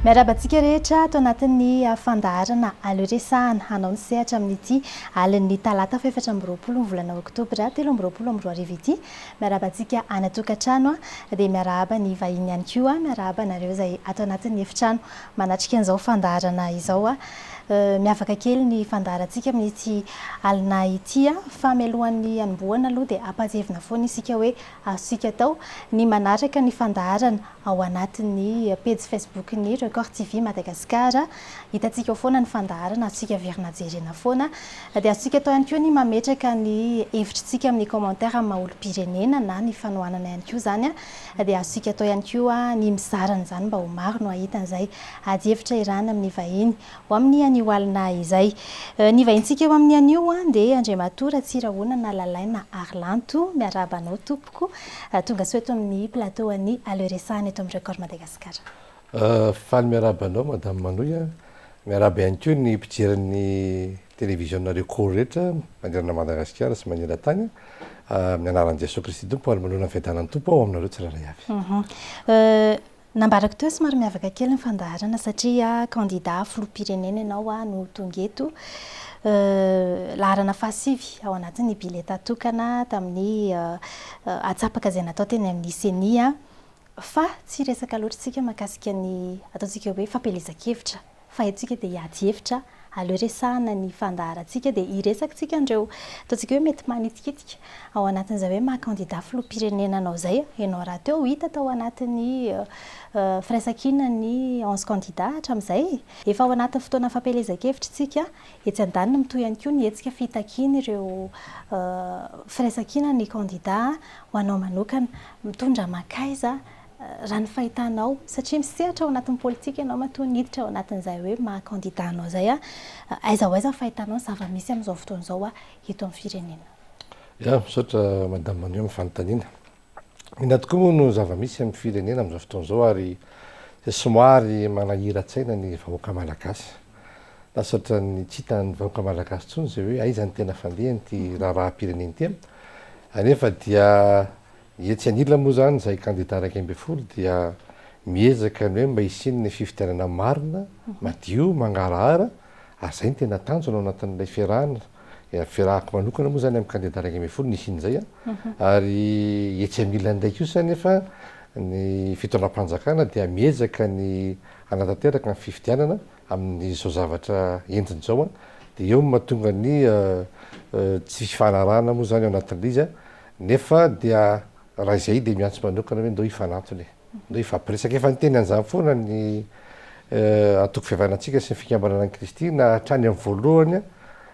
Miarahaba antsika rehetra ato anatin'ny fandaharana Aleo Resahana hanao ny sehatra amin'ity alin'ny talata faha-24 ny volana oktobra 2023 ity. Miarahaba antsika any an-tokantrano dia miarahaba ny vahiny ihany koa, miarahaba anareo izay ato anatin'ny efitrano manatrika an'izao fandaharana izao. Miavaka kely ny fandaharantsika amin'ity alina ity fa mialohan'ny hanombohana aloha dia ampahatsiahivina foana isika hoe azontsika atao ny manaraka ny fandaharana ao anatin'ny pejy Facebook-n'ny Record TV Madagascar. Hitantsika ao foana ny fandaharana, azontsika averina jerena foana. Dia azontsika atao ihany koa ny mametraka ny hevitritsika amin'ny commentaire amin'ny maha olom-pirenena na ny fanohanana ihany koa izany. Dia azontsika atao ihany koa ny mizara an'izany mba ho maro no hahita an'izay ady hevitra iarahana amin'ny vahiny ho amin'ny anio alina izay. Ny vahintsika eo amin'ny anio dia Andriamatoa Ratsirahonana Lalaina Harilanto. Miarahaba anao tompoko. Tonga soa eto amin'ny plateau an'ny Aleo Resahana eto amin'ny Record Madagascar. Faly miarahaba anao Madame Manohy a. Miarahaba ihany koa ny mpijery ny televiziona Record rehetra manerana an'i Madagasikara sy maneran-tany. Amin'ny anaran'i Jesoa Kristy Tompo ary manoloana ny fiadanan'ny Tompo aho aminareo tsirairay avy. Nambarako teo somary miavaka kely ny fandaharana satria kandida filoham-pirenena ianao no tonga eto. Laharana fahasivy ao anatin'ny bileta tokana tamin'ny antsapaka izay natao teny amin'ny Ceni. Fa tsy hiresaka loatra isika mahakasika ny ataontsika hoe fampielezan-kevitra fa eto isika dia hiady hevitra, aleo resahana ny fandaharantsika dia hiresaka isika an'ireo ataontsika hoe mety manitikitika ao anatin'izay hoe maha kandida filoham-pirenena anao izay, ianao rahateo hita tao anatin'ny firaisankinan'ny 11 candidats hatramin'izay. Efa ao anatin'ny fotoana fampielezan-kevitra isika, etsy andaniny mitohy ihany koa ny hetsika fitakian'ireo firaisankinan'ny kandida ho anao manokana, mitondra mankaiza Raha ny fahitanao, satria misehatra ao anatin'ny politika ianao matoa niditra ao anatin'izay hoe maha kandida anao izay, aiza ho aiza ny fahitanao ny zava-misy amin'izao fotoana izao eto amin'ny firenena? Ya, misaotra Madame Manuel amin'ny fanontaniana. Inona tokoa moa no zava-misy amin'ny firenena amin'izao fotoana izao ary somary manahiran-tsaina ny vahoaka malagasy. Lasa ohatran'ny tsy hitan'ny vahoaka malagasy intsony izay hoe aiza ny tena fandehan'ity raharaham-pirenena ity. Anefa dia Ny etsy anilany moa izany izay kandida 11 dia miezaka ny hoe mba hisian'ny fifidianana marina, madio, mangarahara ary izay no tena tanjona ao anatin'ilay fiarahana, fiarahako manokana moa izany amin'ny kandida 11 ny hisian'izay ary etsy anilany indray kosa anefa ny fitondram-panjakana dia miezaka ny hanatanteraka ny fifidianana amin'izao zavatra entiny izao dia eo no mahatonga ny tsy fifanarahana moa izany ao anatin'ilay izy Nefa dia raha izay dia miantso manokana hoe ndao hifanantona e, ndao hifampiresaka. Efa niteny an'izany foana ny antoko Fihavanantsika sy ny Fikambanana an'i Kristy na hatrany amin'ny voalohany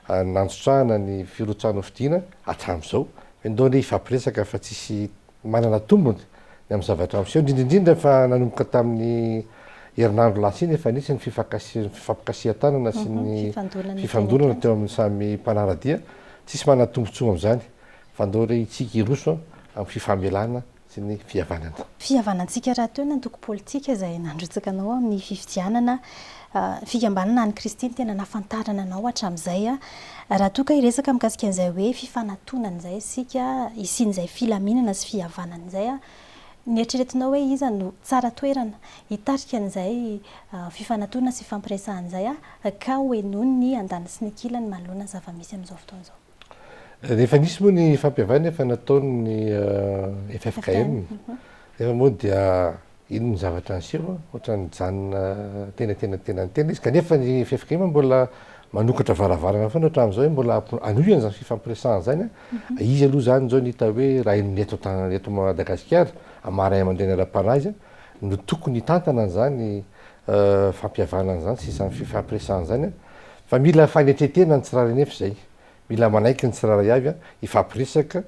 nandrotsahana ny firotsahana hofidiana hatramin'izao hoe ndao anie hifampiresaka fa tsisy manana tombony ny amin'ny zavatra miseho, indrindra indrindra fa nanomboka tamin'ny herinandro lasa iny efa nisy ny fifampikasihan-tanana sy ny fifandonana teo amin'ny samy mpanara-dia, tsisy manana tombotsoa amin'izany. Fa ndao re itsika hiroso amin'ny fifamelana sy ny fihavanana. Fihavanantsika rahateo ny antoko politika izay nandrotsaka anao amin'ny fifidianana, ny fikambanana an'i Kristy no tena nahafantarana anao hatramin'izay. Raha toa ka hiresaka mikasika an'izay hoe fifanatonana izay isika, hisian'izay filaminana sy fihavanana izay, ny eritreretinao hoe iza no tsara toerana hitarika an'izay fifanatonana sy fifampiresahana izay ka ho henoin'ny andaniny sy ny ankilany manoloana ny zava-misy amin'izao fotoana izao? Rehefa nisy moa ny fampihavanana efa nataon'ny ffkm, nefa moa dia iny ny zavatra niseho, ohatran'ny nijanona teny antenantenany teny izy, kanefa ny ffkm mbola manokatra varavarana foana hatramin'izao hoe mbola hanohy an'izany fifampiresahana izany an, izy aloha izany izao no hita hoe raha ny eto eto Madagasikara, amin'ny maha ray aman-dreny ara-panahy izy no tokony hitantana an'izany fampihavanana izany sy izany fifampiresahana izany an, fa mila fanetren-tena ny tsirairay nefa izay. Mila manaiky ny tsirairay avy hifampiresaka,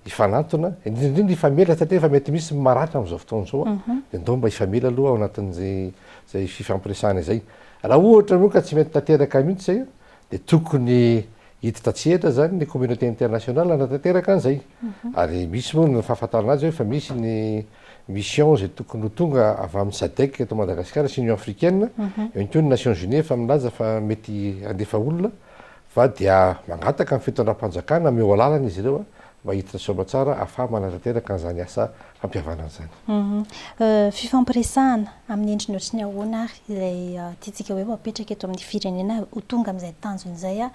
hifanantona, indrindra indrindra hifamela satria efa mety misy ny maratra amin'izao fotoana izao dia ndao mba hifamela aloha ao anatin'izay izay fifampiresahana izay. Raha ohatra moa ka tsy mety tanteraka mihitsy izay dia tokony hiditra an-tsehatra izany ny communauté internationale hanatanteraka an'izay. Ary misy moa ny fahafantarana azy hoe efa misy ny mission izay tokony ho tonga avy amin'ny Sadec eto Madagasikara sy Union africaine, eo ihany koa ny Nations Unies efa milaza fa mety handefa olona Fa dia mangataka ny fitondram-panjakana omeo alalana izy ireo mba hiditra soamatsara ahafaha manatanteraka an'izany asa fampihavanana izany. Fifampiresahana amin'ny endriny ohatry ny ahoana ary ilay tiantsika hoe ho apetraka eto amin'ny firenena ho tonga amin'izay tanjona izay?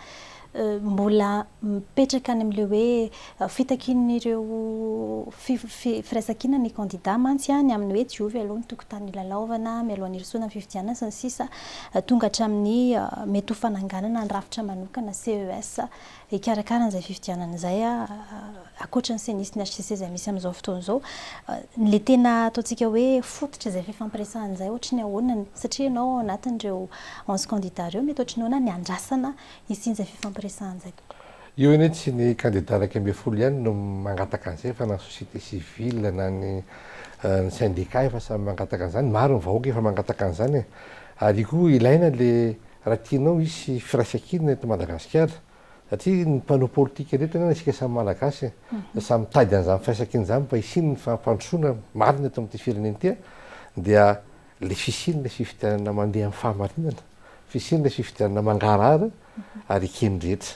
Mbola mipetraka any amin'ilay hoe fitakian'ireo firaisankina ny kandida mantsy ny amin'ny hoe diovy aloha ny tokotany hilalaovana mialohan'ny hirosoana amin'ny fifidianana sy ny sisa Tonga hatramin'ny mety ho fananganana ny rafitra manokana CES hikarakara an'izay fifidianana izay ankoatra ny Ceni sy ny HCC izay misy amin'izao fotoana izao. Ilay tena ataontsika hoe fototra izay fifampiresahana izay ohatry ny ahoana satria ianao ao anatin'ireo 11 candidats ireo mety ohatry ny ahoana ny andrasana hisian'izay fifampiresahana izay tompoko? Io anie tsy ny kandida 11 ihany no mangataka an'izay fa na ny société civile na ny ny syndicat efa samy mangataka an'izany, maro ny vahoaka efa mangataka an'izany e! Ary io koa ilaina le raha tianao hisy firaisankina eto Madagasikara satria ny mpanao politika rehetra anie isika samy Malagasy e, samy mitady an'izany firaisankina izany mba hisian'ny fampandrosoana marina eto amin'ity firenena ity dia le fisian'ilay fifidianana mandeha amin'ny fahamarinana, fisian'ilay fifidianana mangarahara ary eken'ny rehetra.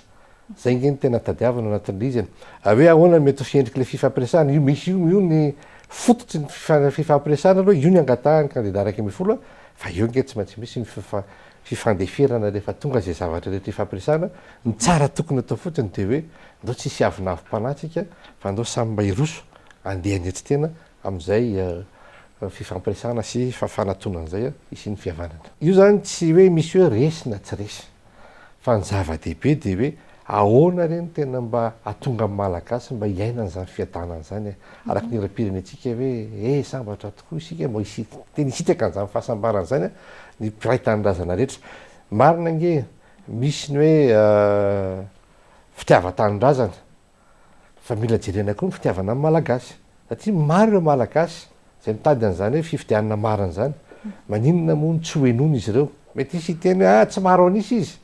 Zay nge no tena tadiavina ao anatin'ilay izy e. Ary hoe ahoana no mety ho fiendrik'ilay fifampiresahana, io misy io io ny fototry ny fifampiresahana aloha, io ny angatahan'ny kandida 11 fa eo nge tsy maintsy misy ny fifandeferana rehefa tonga izay zavatra rehetra ifampiresahana, ny tsara tokony atao fotsiny dia hoe ndao tsy hisy avonavom-panahy tsika fa ndao samy mba hiroso andeha hanetry tena amin'izay fifampiresahana sy fifanatonana izay hisian'ny fihavanana. Io izany tsy hoe misy hoe resy na tsy resy fa ny zava-dehibe dia hoe ahoana re no tena mba hahatonga ny Malagasy mba hiaina an'izany fiadanana izany e? Araka ny hiram-pirenentsika hoe eh sambatra tokoa isika mba hisi- tena hisitraka an'izany fahasambarana izany ny mpiray tanindrazana rehetra. Marina ange misy ny hoe fitiavan-tanindrazana Fa mila jerena koa ny fitiavana ny Malagasy. Satria maro ireo Malagasy izay mitady an'izany hoe fifidianana marina izany. Maninona moa no tsy ho henoina izy ireo? Mety hisy hiteny hoe ah tsy maro an'isa izy.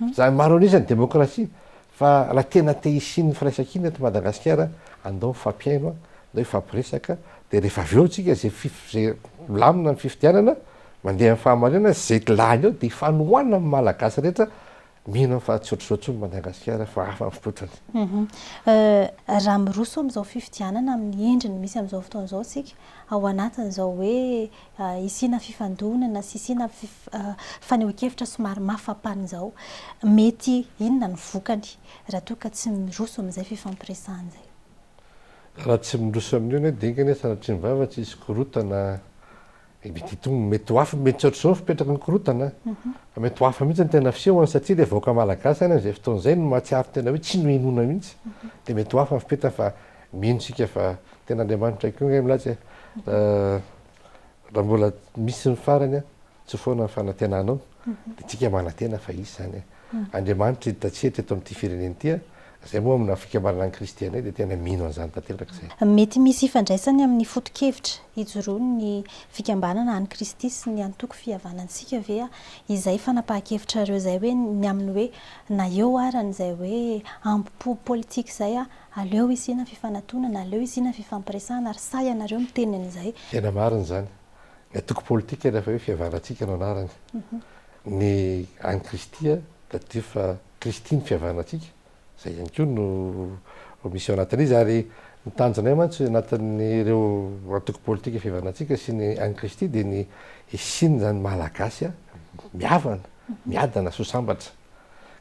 Izany maro an'isa ny demokrasia. Fa raha tena te hisian'ny firaisankina eto Madagasikara, andao mifampihaino, andao hifampiresaka, dia rehefa avy eo tsika izay izay milamina ny fifidianana, mandeha amin'ny fahamarinana, izay lany eo dia hifanohanana amin'ny Malagasy rehetra Mino aho fa tsy ohatr'izao intsony Madagasikara fa hafa ny fipoitrany. Raha miroso amin'izao fifidianana amin'ny endriny misy amin'izao fotoana izao isika, ao anatin'izao hoe hisiana fifandonana sy hisiana fanehoan-kevitra somary mafampana izao, mety inona ny vokany raha toa ka tsy miroso amin'izay fifampiresahana izay? Raha tsy miroso amin'io anie dia enga anie sanatria ny vava tsy hisy korontana Mety hitombo, mety ho hafa, mety tsy ohatr'izao ny fipetraky ny korontana fa mety ho hafa mihitsy ny tena fisehony satria ilay vahoaka malagasy any amin'izay fotoana izay no mahatsiaro tena hoe tsy nohenoina mihitsy dia mety ho hafa ny fipetrany fa mino isika fa tena Andriamanitra koa ange milaza e, raha mbola misy ny farany tsy foana ny fanantenanao dia tsika manantena fa hisy izany e. Andriamanitra hiditra an-tsehatra eto amin'ity firenena ity a, izay moa amina fikambanana an'i Kristy anay dia tena mino an'izany tanteraka izay. Mety misy ifandraisany amin'ny foto-kevitra ijoroan'ny fikambanana an'i Kristy sy ny antoko fihavanantsika ve izay fanapahan-kevitrareo izay hoe ny amin'ny hoe na eo arany izay hoe ambo-po politika izay aleo hisiana fifanatonana, aleo hisiana fifampiresahana ary sahy ianareo miteny an'izay. Tena marina izany. Ny antoko politika rehefa hoe fihavanantsika no anarany. Ny an'i Kristy tadidio fa Kristy ny fihavanantsika, izay ihany koa no misy ao anatin'izy ary ny tanjonay mantsy anatin'ireo antoko politika fihavanantsika sy ny an'i Kristy dia ny hisian'izany Malagasy mihavana, miadana sy ho sambatra.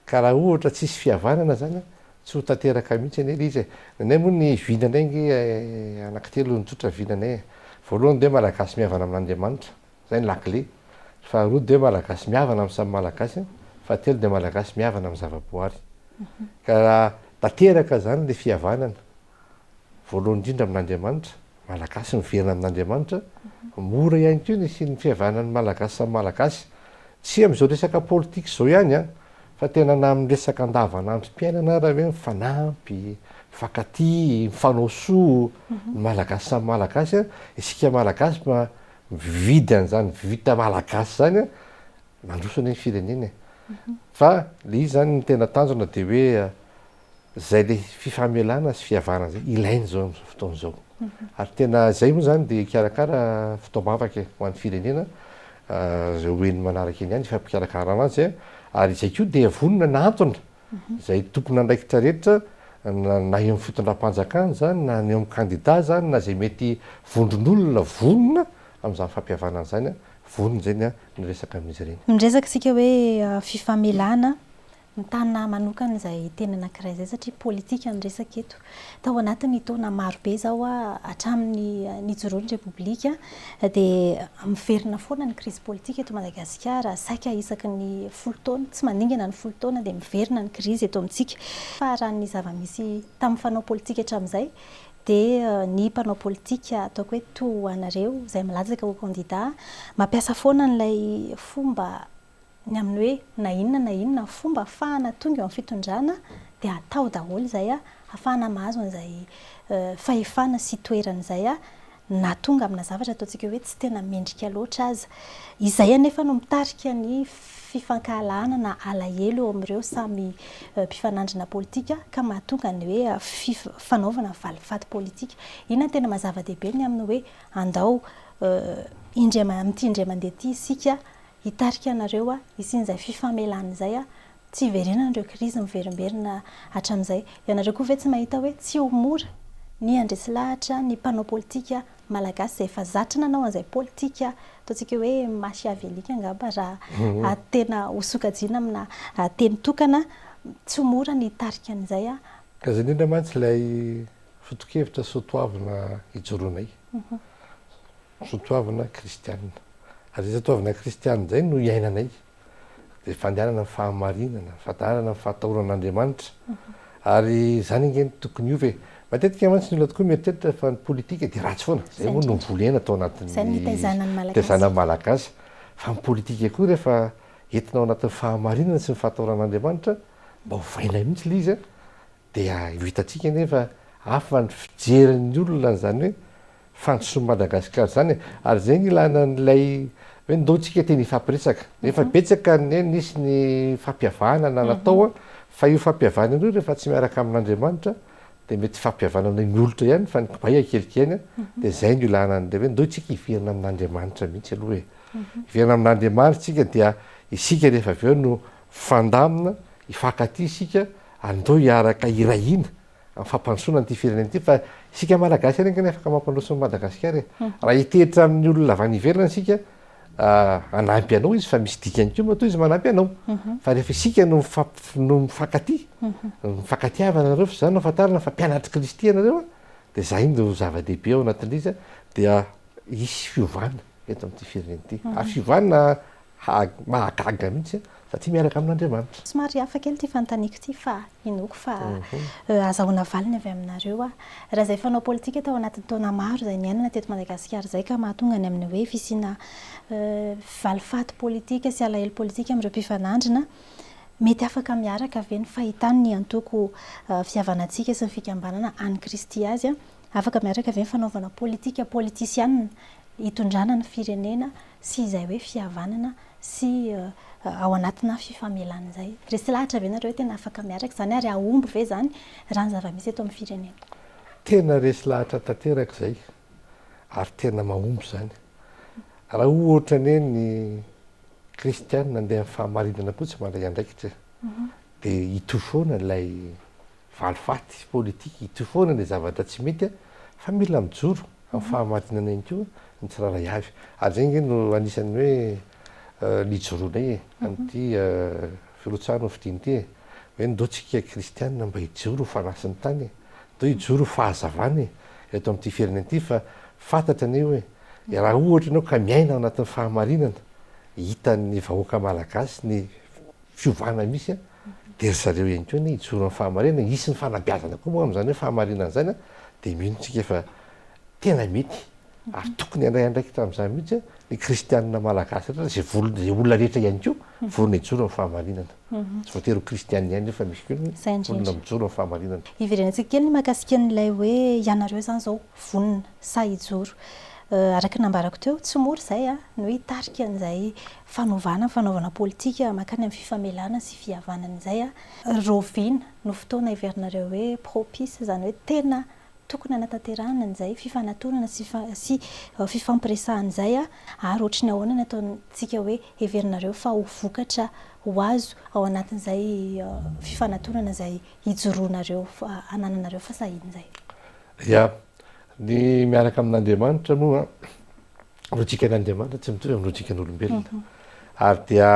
Ka raha ohatra tsisy fihavanana izany tsy ho tanteraka mihitsy anie ilay izy e. Ny anay moa ny vinanay ange anankitelo ny tsotra vinanay e. Voalohany dia hoe Malagasy mihavana amin'Andriamanitra. Zay ny lakile. Faharoa dia Malagasy mihavana amin'ny samy Malagasy, fahatelo dia Malagasy mihavana amin'ny zavaboary. Ka raha tanteraka zany le fihavanana, voalohany indrindra amin'Andriamanitra, Malagasy miverina amin'Andriamanitra, mora ihany koa ny hisian'ny fihavanan'ny Malagasy samy Malagasy. Tsy amin'izao resaka politika izao ihany an, fa tena na amin'ny resaka andavanandrom-piainana ara hoe mifanampy, mifankatia, mifanao soa, ny Malagasy samy Malagasy an, isika Malagasy mba Mividy an'izany vita malagasy izany an, mandroso anie ny firenena e. Fa le izy izany ny tena tanjona dia hoe izay le fifamelana sy fihavanana izay ilaina izao amin'izao fotoana izao. Ary tena izay moa izany dia hikarakara fotoam-bavaka e, ho an'ny firenena, izay ho heno manaraka eny ihany hifampikarakarana azy, ary izay koa dia vonona na antony izay tompon'andraikitra rehetra. na na eo amin'ny fitondram-panjakana izany na ny eo amin'ny kandida izany na izay mety vondron'olona vonona amin'izany fampihavanana izany, vonona izay ny ny resaka amin'izy ireny. Miresaka isika hoe fifamelana, mitana manokana izay teny anankiray izay satria politika ny resaka eto. Tao anatin'ny taona maro be izao hatramin'ny nijoroan'ny Repoblika dia miverina foana ny krizy politika eto Madagasikara, saika isaky ny folo taona, tsy mandingana ny folo taona dia miverina ny krizy eto amintsika. Fa raha ny zava-misy tamin'ny fanao politika hatramin'izay dia ny mpanao politika ataoko hoe toa anareo izay milatsaka ho kandida mampiasa foana an'ilay fomba ny amin'ny hoe na inona na inona fomba ahafahana tonga eo amin'ny fitondrana dia atao daholo izay ahafahana mahazo an'izay fahefana sy toerana izay na tonga amina zavatra ataontsika hoe tsy tena mendrika loatra aza. Izay anefa no mitarika ny fifankahalana na alahelo eo amin'ireo samy mpifanandrina politika ka mahatonga ny hoe fanaovana valifaty politika. Inona no tena maha zava-dehibe ny amin'ny hoe andao indray amin'ity indray mandeha ity isika hitarika anareo hisian'izay fifamelana izay tsy hiverenana ireo krizy miverimberina hatramin'izay. Ianareo koa ve tsy mahita hoe tsy ho mora ny handresy lahatra ny mpanao politika malagasy izay efa zatra nanao an'izay politika ataontsika hoe machiavélique angamba raha tena ho sokajiana amina teny tokana, tsy ho mora ny hitarika an'izay. Ka izay indrindra mantsy ilay foto-kevitra soatoavina ijoroanay. Soatoavina kristianina. Ary izay soatoavina kristianina izay no iainanay. Dia fandehanana amin'ny fahamarinana, fandehanana amin'ny fahatahorana an'Andriamanitra. Ary izany ange no tokony hiova e. Matetika mantsy ny olona tokoa mieritreritra fa ny politika dia ratsy foana. Izay moa no novolena tao anatin'ny Izay no nitaizana ny Malagasy. nitaizana ny Malagasy. Fa ny politika koa rehefa entina ao anatin'ny fahamarinana sy ny fahatahorana an'Andriamanitra, mba ovaina mihitsy ilay izy an. Dia ho hitantsika anefa hafa ny fijerin'ny olona an'izany hoe fandrosoan'i Madagasikara izany e! Ary izay no ilana an'ilay hoe ndao tsika tena hifampiresaka. Efa betsaka ny hoe nisy ny fampihavanana natao an, fa io fampihavanana io rehefa tsy miaraka amin'Andriamanitra dia mety fampihavanana miolotra ihany fa ny kibay akelikely an, dia izay no ilana an'ilay hoe ndao tsika hiverina amin'Andriamanitra mihitsy aloha e! Hiverina amin'Andriamanitra tsika dia isika rehefa avy eo no hifandamina, hifankatia isika Andao hiaraka hiray hina amin'ny fampandrosoana an'ity firenena ity fa isika Malagasy ihany ange no afaka mampandroso an'i Madagasikara e. Raha hitehitra amin'ny olona avy any ivelany isika, hanampy anao izy fa misy dikany koa matoa izy manampy anao. Fa rehefa isika no no mifankatia, mifankatiavana nareo fa izany no ahafantarana fa mpianatr'i Kristy ianareo an, dia izay no zava-dehibe ao anatin'ilay izy an, dia hisy fiovana eto amin'ity firenena ity. Ary fiovana Mahagaga mihitsy satria miaraka amin'Andriamanitra. Somary hafa kely ity fanontaniako ity fa inoako fa azahoana valiny avy aminareo aho. Raha izay fanao politika tao anatin'ny taona maro izay niainana teto Madagasikara izay ka mahatonga ny amin'ny hoe fisiana valifaty politika sy alahelo politika amin'ireo mpifanandrina, mety afaka miaraka ve ny fahitan'ny antoko Fihavanantsika sy ny fikambanana an'i Kristy azy? Afaka miaraka ve ny fanaovana politika politisianina hitondrana ny firenena sy izay hoe fihavanana sy ao anatina fifamelana izay. Resy lahatra ve nareo hoe tena afaka miaraka izany ary hahomby ve izany raha ny zava-misy eto amin'ny firenena? Tena resy lahatra tanteraka izay ary tena mahomby izany. Raha ohatra anie ny kristianina andeha amin'ny fahamarinana koa tsy mandray andraikitra dia hitohy foana ilay valifaty politika, hitohy foana ilay zavatra tsy mety fa mila mijoro amin'ny fahamarinana ihany koa ny tsirairay avy. Ary izay ange no anisan'ny hoe nijoroanay e, an'ity firotsahana ho fidiana ity e, hoe ndao tsika kristianina mba hijoro ho fanasin'ny tany e, ndao hijoro ho fahazavana e, eto amin'ity firenena ity fa fantatra anie hoe raha ohatra ianao ka miaina ao anatin'ny fahamarinana, hitan'ny vahoaka malagasy ny fiovana misy an, dia ry zareo ihany koa anie hijoro amin'ny fahamarinana, hisy ny fanabeazana koa moa amin'izany hoe fahamarinana izany an, dia mino tsika fa tena mety ary tokony handray andraikitra amin'izany mihitsy ny kristianina malagasy rehetra, izay volona, izay olona rehetra ihany koa vonona hijoro amin'ny fahamarinana. Tsy voatery ho kristianina ihany io fa misy koa ny vonona mijoro amin'ny fahamarinana. Hiverenantsika kely ny mahakasika an'ilay hoe ianareo izany izao vonona sa hijoro. Araka ny nambarako teo, tsy mora izay ny hoe hitarika an'izay fanovana ny fanaovana politika mankany amin'ny fifamelana sy fihavanana izay. Rahoviana no fotoana heverinareo hoe propice, izany hoe tena. tokony hanatanterahana an'izay fifanatonana sy sy fifampiresahana izay ary ohatry ny ahoana ny ataontsika hoe heverinareo fa ho vokatra ho azo ao anatin'izay fifanatonana izay hijoroanareo hanananareo fahasahiana izay? Ya, ny miaraka amin'Andriamanitra moa lojikan'Andriamanitra tsy mitovy amin'ny lojikan'olombelona. Ary dia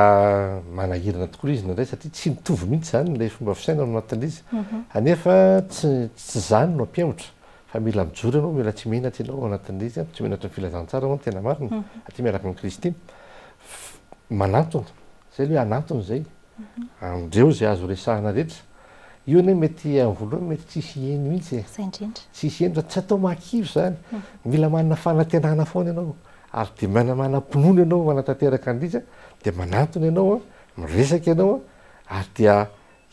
manahirana tokoa ilay izy indraindray satria tsy mitovy mihitsy izany ilay fomba fisainana ao anatin'ilay izy. Anefa tsy tsy izany no ampihemotra fa mila mijoro ianao, mila tsy menatra ianao ao anatin'ilay izy, tsy menatra ny filazantsara moa no tena marina, satria miaraka amin'i Kristy. Manantona, izay aloha hoe hanantona izay. Andreo izay azo resahana rehetra. Io anie mety amin'ny voalohany mety tsy hisy heno mihitsy e. Zay indrindra. Tsy hisy heno fa tsy atao mahakivy izany. Mila manana fanantenana foana ianao. Ary dia mana manam-pinoana ianao manatanteraka an'ilay izy dia manantona ianao an, miresaka ianao an, ary dia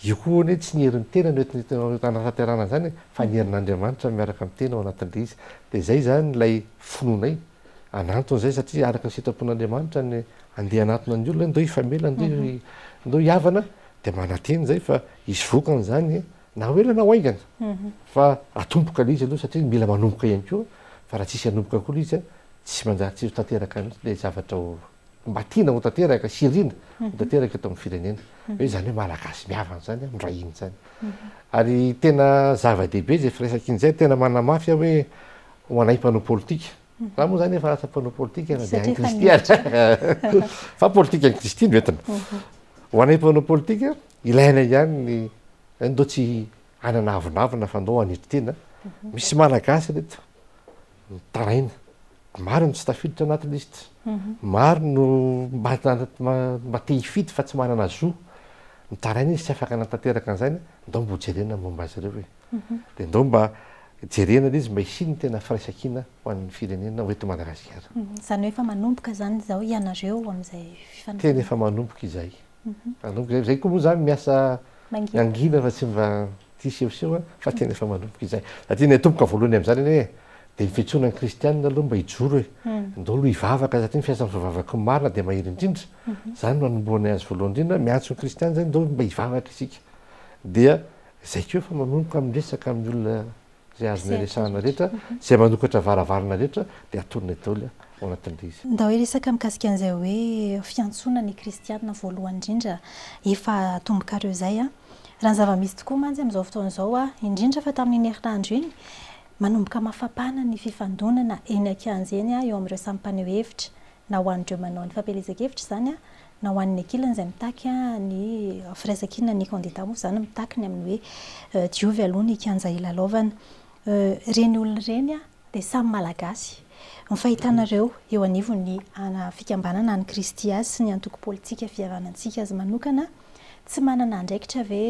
io koa anie tsy ny herin'ny tena no entina hanatanterahana an'izany e, fa ny herin'Andriamanitra miaraka amin'ny tena ao anatin'ilay izy. Dia izay izany ilay finoanay. Hanantona izay satria araka ny sitrapon'Andriamanitra ny handeha hanantona ny olona, ndao hifamela, ndao ndao hihavana, dia manantena izay fa hisy vokany izany na ho ela na ho haingana. Fa atomboka ilay izy aloha satria mila manomboka ihany koa, fa raha tsisy hanomboka koa ilay izy tsy manjary tsy ho tanteraka mihitsy ilay zavatra ho mba tiana ho tanteraka sy irina ho tanteraka eto amin'ny firenena. Hoe izany hoe Malagasy mihavana izany, miray hina izany. Ary tena zava-dehibe izay firaisankina izay, tena manamafy aho hoe ho anay mpanao politika. Za moa zany efa lasa mpanao politika na dia an'i Kristy aza. Fa politika an'i Kristy no entina. Ho anay mpanao politika, ilaina ihany ny ndao tsy hanana avonavona fa ndao hanetry tena. Misy Malagasy reto mitaraina. Maro no tsy tafiditra anaty lisitra. Maro no mba te hifidy fa tsy manana zo. Mitaraina izy tsy afaka hanatanteraka an'izany. Ndao mba hojerena ny momba azy ireo e. Dia ndao mba jerena ilay izy mba hisian'ny tena firaisankina ho an'ny firenena ho eto Madagasikara. Izany hoe efa manomboka izany izao ianareo amin'izay fifanarahana. Tena efa manomboka izay. Manomboka izay. Izay koa moa izany miasa mangina fa tsy mba tia sehoseho fa tena efa manomboka izay. Satria ny atomboka voalohany amin'izany anie dia ny fiantsoana ny kristianina aloha mba hijoro e. Ndao aloha hivavaka satria ny fiasan'ny fivavaky ny marina dia mahery indrindra. Izany no anombohanay azy voalohany indrindra, miantso ny kristianina izany ndao mba hivavaka isika. Dia Izay koa efa manomboka miresaka amin'ny olona izay azonay resahana rehetra, izay manokatra varavarana rehetra dia atonina daholo ao anatin'ilay izy. Ndao hiresaka mikasika an'izay hoe fiantsoana ny kristianina voalohany indrindra efa atombokareo izay an. Raha ny zava-misy tokoa mantsy amin'izao fotoana izao, indrindra fa tamin'iny herinandro iny, manomboka mafapana ny fifandonana eny an-kianja eny eo amin'ireo samy mpaneho hevitra na ho an'ireo manao ny fampielezan-kevitra izany na ho an'ny ankilany izay mitaky ny firaisankina ny kandida moa izany mitaky ny amin'ny hoe diovy aloha ny kianja hilalaovana. Ireny olona ireny dia samy Malagasy. Ny fahitanareo eo anivon'ny fikambanana an'i Kristy azy sy ny antoko politika Fihavanantsika azy manokana, tsy manana andraikitra ve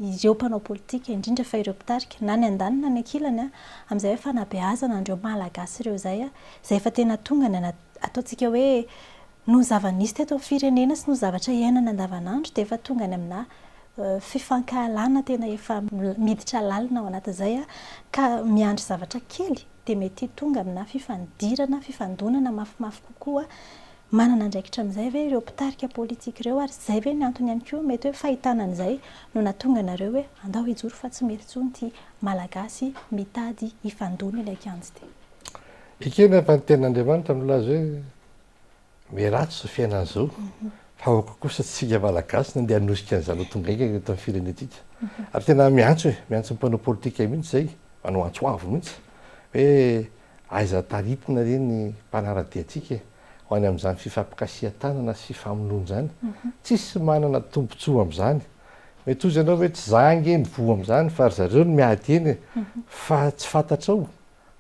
ireo mpanao politika, indrindra fa ireo mpitarika, na ny andaniny na ny ankilany, amin'izay hoe fanabeazana an'ireo Malagasy ireo izay, izay efa tena tonga any anaty, ataontsika hoe noho ny zava-nisy teto amin'ny firenena sy noho ny zavatra iainana andavanandro dia efa tonga any aminà fifankahalana tena efa miditra lalina ao anatin'izay ka miandry zavatra kely dia mety tonga aminà fifandirana, fifandonana mafimafy kokoa. Manana andraikitra amin'izay ve ireo mpitarika politika ireo ary izay ve ny antony ihany koa mety hoe fahitana an'izay no nahatonga anareo hoe andao hijoro fa tsy mety intsony ity Malagasy mitady hifandona ilay kianja ity? Ekena fa ny tenin'Andriamanitra milaza hoe miharatsy izao fiainana izao fa aoka kosa tsika Malagasy no andeha hanosika an'izany ho tonga haingana eto amin'ny firenentsika. Ary tena miantso e, miantso ny mpanao politika mihitsy izay, manao antso avo mihitsy hoe Aiza taritina re ny mpanara-dia antsika e, ho any amin'izany fifampikasihan-tanana sy fifamonoana izany. Tsisy manana tombontsoa amin'izany. Mety hozy ianao hoe tsy za ange no voa amin'izany fa ry zareo no miady eny e. Fa tsy fantatrao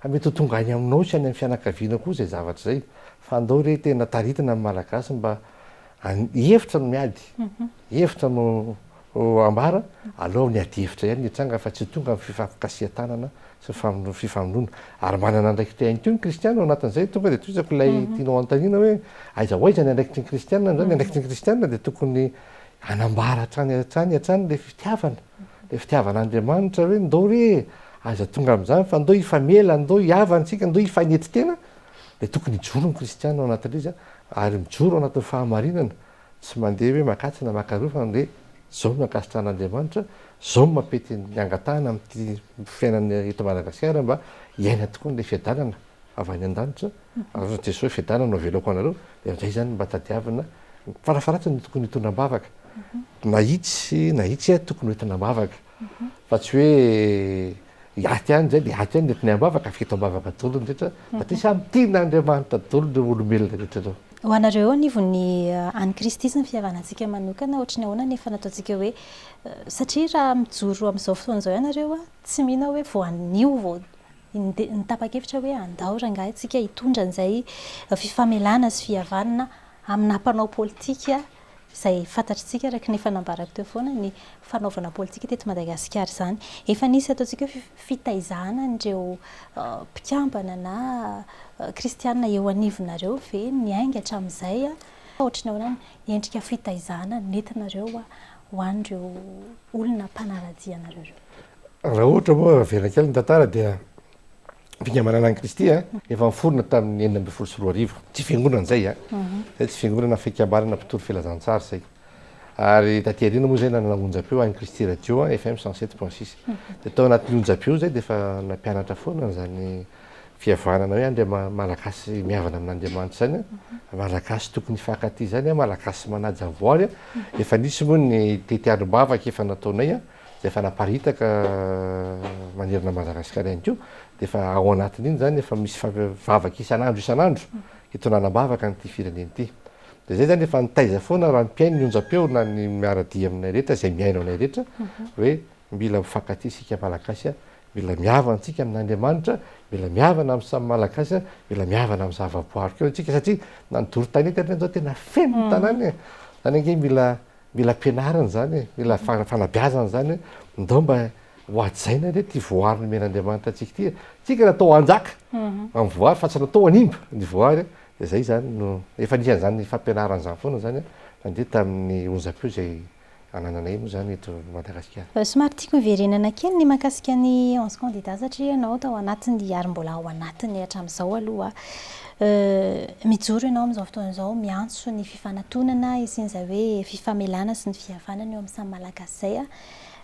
fa mety ho tonga any aminao sy any amin'ny fianakavianao koa izay zavatra izay. Fa andao re tena taritina ny Malagasy mba hevitra no miady, hevitra no ambara, aleo ny adihevitra ihany no hitranga fa tsy ho tonga amin'ny fifampikasihan-tanana sy ny fifamonoana. Ary manana andraikitra ihany koa ny kristiana ao anatin'izay, tonga dia tohizako ilay tianao hanontaniana hoe aiza ho aiza ny andraikitry ny kristiana amin'izany? Ny andraikitry ny kristiana dia tokony hanambara hatrany hatrany hatrany ilay fitiavana, ilay fitiavan'Andriamanitra hoe ndao re e, aza tonga amin'izany fa ndao hifamela, ndao hihavana isika, ndao hifanetry tena, dia tokony hijoro ny kristiana ao anatin'ilay izy ary mijoro ao anatin'ny fahamarinana, tsy mandeha hoe makatsy na makaroa fa mandeha. Izao no ankasitrahan'Andriamanitra, izao no mampety ny angatahana amin'ity fiainana eto Madagasikara mba hiaina tokoa an'ilay fiadanana avy any an-danitra. Ary hoy Jesoa hoe fiadanana no avelako anareo, dia amin'izay izany mba tadiavina, farafaharatsiny tokony hitondra am-bavaka. Na itsy na itsy tokony ho entina am-bavaka. Fa tsy hoe hiaty ihany izay dia hiaty ihany ny entinay am-bavaka, afaka eto am-bavaka daholo ny rehetra, satria samy tian'Andriamanitra daholo ireo olombelona rehetra ireo. Ho anareo eo anivon'ny an'i Kristy sy ny fihavanantsika manokana, ohatry ny ahoana ny efa nataontsika hoe, satria raha mijoro amin'izao fotoana izao ianareo, tsy mino aho hoe vao anio vao nitapa-kevitra hoe andao rangahy tsika hitondra an'izay fifamelana sy fihavanana amina mpanao politika izay fantatritsika araka ny efa nambarako teo foana ny fanaovana politika teto Madagasikara izany. Efa nisy ataontsika hoe fitaizana an'ireo mpikambana na kristiana eo anivonareo ve niainga hatramin'izay? Ohatry ny ahoana ny endrika fitaizana nentinareo ho an'ireo olona mpanara-dia anareo ireo? Raha ohatra moa averina kely ny tantara dia Fikambanana an'i Kristy efa niforona tamin'ny 2016. Tsy fiangonana izay an. Izay tsy fiangonana fikambanana mpitory filazantsara izay. Ary taty aoriana moa izay nanana onjam-peo an'i Kristy Radio FM 107.6. Dia tao anatin'ny onjam-peo izay dia efa nampianatra foana an'izany fihavanana hoe Andriama Malagasy mihavana amin'Andriamanitra izany an. Malagasy tokony hifankatia izany an, Malagasy manaja ny voary an. Efa nisy moa ny tetiandrom-bavaka efa nataonay an. izay efa naparitaka manerana an'i Madagasikara ihany koa, dia efa ao anatin'iny izany efa misy vavaka isan'andro isan'andro hitondrana am-bavaka an'ity firenena ity. Dia izay izany efa nitaiza foana raha ny mpihaino ny onjam-peo na ny miara-dia aminay rehetra, izay mihaino anay rehetra, hoe mila mifankatia isika Malagasy, mila mihavana isika amin'Andriamanitra, mila mihavana amin'ny samy Malagasy, mila mihavana amin'ny zavaboary koa isika satria na ny doro tanety ary izao tena feno ny tanàna e! Izany ange mila Mila ampianarina izany e, mila fanabeazana izany hoe ndao mba ho hajaina re ity voary nomen'Andriamanitra antsika ity e. Tsika natao hanjaka amin'ny voary fa tsy natao hanimba ny voary e. Dia izay izany no, efa nisy an'izany fampianarana izany foana izany nandeha tamin'ny onjam-peo izay anananay moa izany eto Madagasikara. Somary tiako hiverenana kely ny mahakasika ny 11 candidats satria ianao tao anatiny ary mbola ao anatiny hatramin'izao aloha. Mijoro ianao amin'izao fotoana izao miantso ny fifanatonana hisian'izay hoe fifamelana sy ny fihavanana eo amin'ny samy Malagasy izay.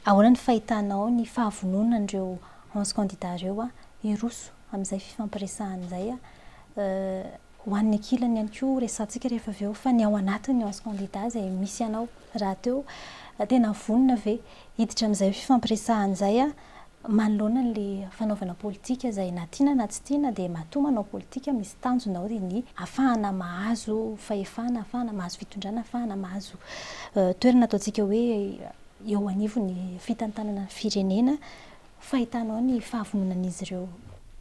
Ahoana ny fahitanao ny fahavononan'ireo 11 candidats ireo hiroso amin'izay fifampiresahana izay? Ho an'ny ankilany ihany koa resahantsika rehefa avy eo fa ny ao anatin'ny 11 candidats izay misy anao rahateo tena vonona ve hiditra amin'izay fifampiresahana izay Manoloana an'ilay fanaovana politika izay na tiana na tsy tiana dia matoa manao politika misy tanjona ao dia ny ahafahana mahazo fahefana, ahafahana mahazo fitondrana, ahafahana mahazo toerana ataontsika hoe eo anivon'ny fitantanana ny firenena. Fahitanao ny fahavononan'izy ireo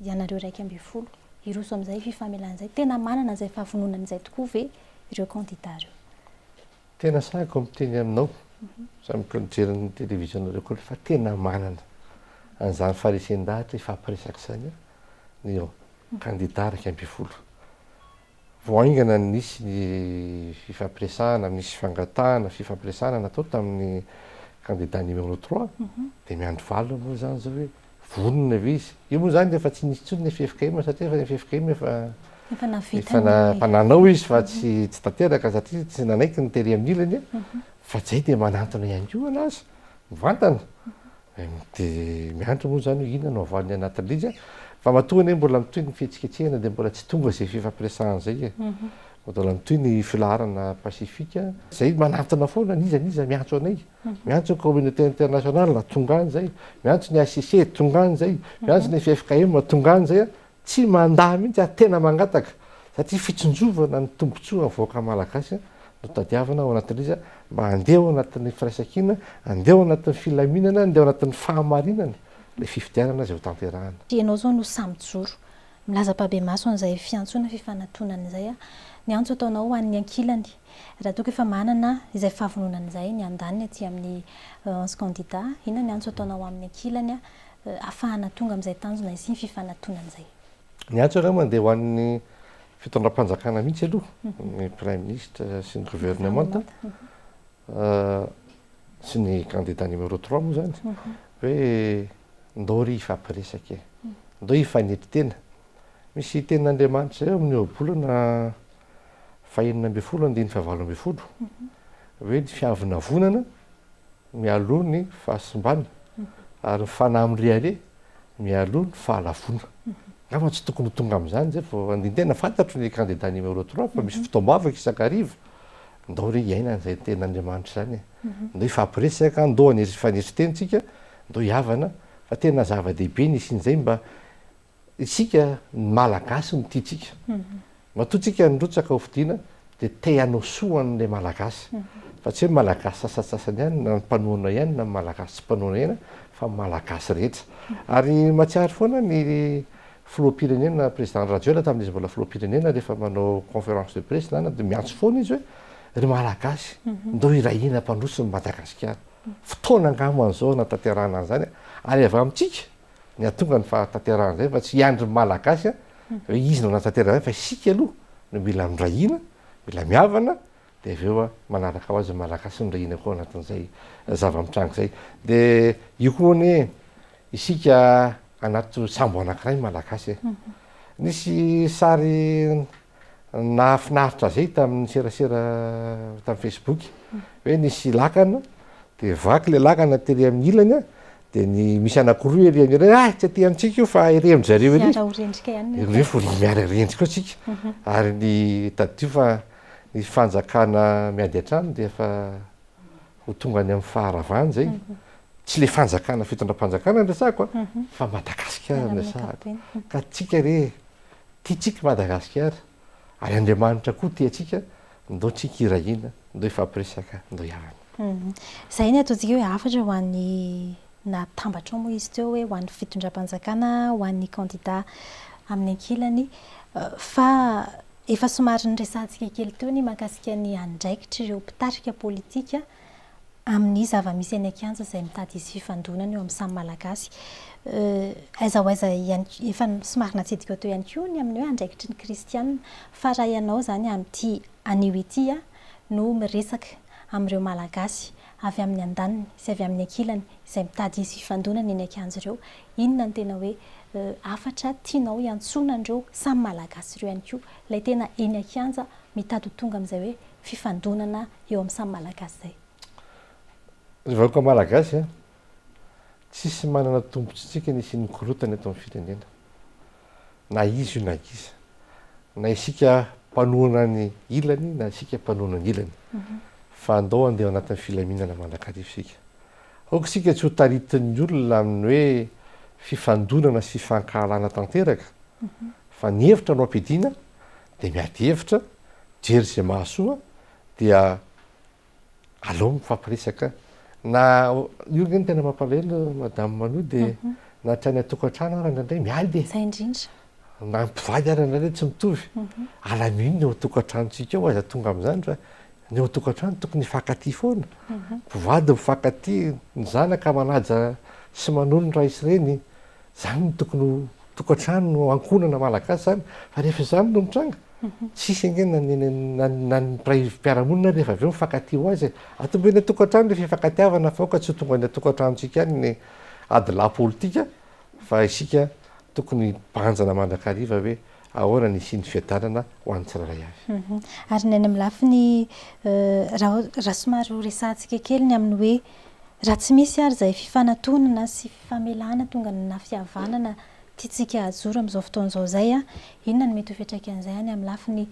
ianareo 11 hiroso amin'izay fifamelana izay, tena manana izay fahavononana izay tokoa ve ireo kandida ireo? Tena sahiko miteny aminao, samy mijery ny télévision nareo koa fa tena manana an'izany faharesen-dahatra hifampiresaka izany ny kandida 11. Vao haingana no nisy ny fifampiresahana, nisy fangatahana fifampiresahana natao tamin'ny kandida numéro trois, dia miandry valiny moa izany izao hoe Vonona ve izy? Io moa izany efa tsy nisy intsony ny ffkm satria efa ny ffkm efa Efa nahavita ny. Efa nanao izy fa tsy tsy tanteraka satria tsy nanaiky ny tery amin'ny ilany fa izay dia manantona ihany koa anazy mivantana. Dia miandry moa izany hoe inona no havaliny anatin'ilay izy fa matoa anie mbola mitohy ny fihetsiketsehana dia mbola tsy tonga izay fifampiresahana izay e. Mbola mitohy ny filaharana pasifika. Izay manantona foana n'iza n'iza miantso anay. Miantso ny communauté internationale, tonga any izay. Miantso ny HCC, tonga any izay. Miantso ny ffkm, tonga any izay. Tsy mandà mihitsy ary tena mangataka satria fitsinjovana ny tombontsoa ny vahoaka malagasy no tadiavina ao anatin'ilay izy mba handeha ao anatin'ny firaisankina, handeha ao anatin'ny filaminana, handeha ao anatin'ny fahamarinana ilay fifidianana izay hotanterahina. Ianao izao no sahy mijoro milaza ampahibemaso an'izay fiantsoana fifanatonana izay. Ny antso ataonao ho an'ny ankilany Raha toa ka efa manana izay fahavononana izay ny andaniny aty amin'ny 11 candidats, inona ny antso ataonao amin'ny ankilany ahafahana tonga amin'izay tanjona hisian'ny fifanatonana izay? Ny antso angamba dia ho an'ny fitondram-panjakana mihitsy aloha, ny Praiminisitra sy ny governemanta sy ny candidat numéro trois moa izany, hoe ndao re hifampiresaka e, ndao hifanetry tena. Misy tenin'Andriamanitra izay ao amin'ny ohabolana fahenina ambin'ny folo andininy fahavalo ambin'ny folo hoe ny fiavonavonana mialoha ny fahasimbana ary ny fanahy mirehareha mialoha ny fahalavoana. Angamba tsy tokony ho tonga amin'izany izay vao andinin-tena. Fantatro ny candidat numéro trois fa misy fotoam-bavaka isan-kariva. Ndao re hiaina an'izay tenin'Andriamanitra izany e. Ndao hifampiresaka, ndao hanery hifanery teny tsika, ndao hihavana fa tena zava-dehibe ny hisian'izay mba Isika ny Malagasy no tiantsika. Matoa tsika nirotsaka ho fidiana dia te hanao soa an'ilay Malagasy. Fa tsy hoe Malagasy sasantsasany ihany na ny mpanohana ihany na ny Malagasy tsy mpanohana ihany fa ny Malagasy rehetra. Ary mahatsiaro foana ny filoham-pirenena Président Andry Rajoelina tamin'izy mbola filoham-pirenena rehefa manao conférence de presse na dia miantso foana izy hoe ry Malagasy ndao hiray hina hampandroso an'i Madagasikara. Fotoana angamba izao hanatanterahana an'izany ary avy amintsika ny hahatonga ny fahatanterahana izay fa tsy hiandry ny Malagasy hoe izy no hanatanteraka izany fa isika aloha no mila miray hina, mila mihavana dia avy eo manaraka ho azy ny Malagasy miray hina koa ao anatin'izay zava-mitranga izay. Dia io koa anie isika anaty sambo anankiray ny Malagasy e. Nisy sary Nahafinaritra zay tamin'ny serasera tamin'ny Facebook hoe nisy lakana de vaky le lakana tery amin'ny ilany a de ny misy anakiroa ery amin'ny ilany ah tsy aty amintsika io fa ery amin-dry zareo ery. Miara ho rendrika ihany nefa. Ireo vao miara rendrika eo tsika ary ny tadidio fa ny fanjakana miady an-trano dia efa ho tonga any amin'ny faharavana zay. Tsy le fanjakana fitondram-panjakana no resahako a fa Madagasikara no resahako ka tsika re Tiantsika i Madagasikara ary Andriamanitra koa tia antsika, ndao tsika hiray hina, ndao hifampiresaka, ndao hihavana. Izay ny ataontsika hoe hafatra ho an'ny natambatrao moa izy teo hoe ho an'ny fitondram-panjakana, ho an'ny kandida amin'ny ankilany fa efa somary niresahantsika kely teo ny mahakasika ny andraikitr'ireo mpitarika politika amin'ny zava-misy eny an-kianja izay mitady hisy fifandonana eo amin'ny samy Malagasy. Aiza ho aiza ihany efa somary natsidika teo ihany koa ny amin'ny hoe andraikitry ny kristiana. Fa raha ianao izany amin'ity anio ity no miresaka amin'ireo Malagasy avy amin'ny andaniny sy avy amin'ny ankilany izay mitady hisy fifandonana eny an-kianja ireo, inona no tena hoe hafatra tianao hiantsoana an'ireo samy Malagasy ireo ihany koa, ilay tena eny an-kianja mitady ho tonga amin'izay hoe fifandonana eo amin'ny samy Malagasy izay. Ry vahoaka Malagasy a! Tsisy manana tombotsintsika ny hisian'ny korontana eto amin'ny firenena. Na iza io na iza. Na isika mpanohana ny ilany na isika mpanohana ny ilany. Fa andao handeha ao anatin'ny filaminana mandrakariva isika. Aoka isika tsy ho taritin'ny olona amin'ny hoe fifandonana sy fifankahalana tanteraka fa ny hevitra no ampiadiana dia miady hevitra, mijery izay mahasoa dia aleo mifampiresaka na io nge no tena mampalahelo madame Manu dia na hatrany an-tokantrano ary indraindray miady e. Zay indrindra. Na mpivady ary indraindray tsy mitovy. Alamino ny ao an-tokantranontsika ao aza tonga amin'izany fa ny ao an-tokantrano tokony hifankatia foana. Mpivady mifankatia, ny zanaka manaja sy manohy ny ray sy reny. Zany no tokony ho tokantrano no ankohonana malagasy zany fa rehefa izany no mitranga tsisy ange na ny na na ny mpiray mpiara-monina rehefa avy eo mifankatia ho azy e. Atombohy any an-tokantrano le fifankatiavana fa aoka tsy ho tonga any an-tokantranontsika any ny adilahy politika fa isika tokony hibanjina mandrakariva hoe ahoana ny hisian'ny fiadanana ho an'ny tsirairay avy. Ary ny any amin'ny lafiny raha raha somary ho resahantsika kely ny amin'ny hoe Raha tsy misy ary izay fifanatonana sy fifamelana tonga na fihavanana tiantsika hajoro amin'izao fotoana izao izay, inona no mety ho fiantraikan'izay any amin'ny lafiny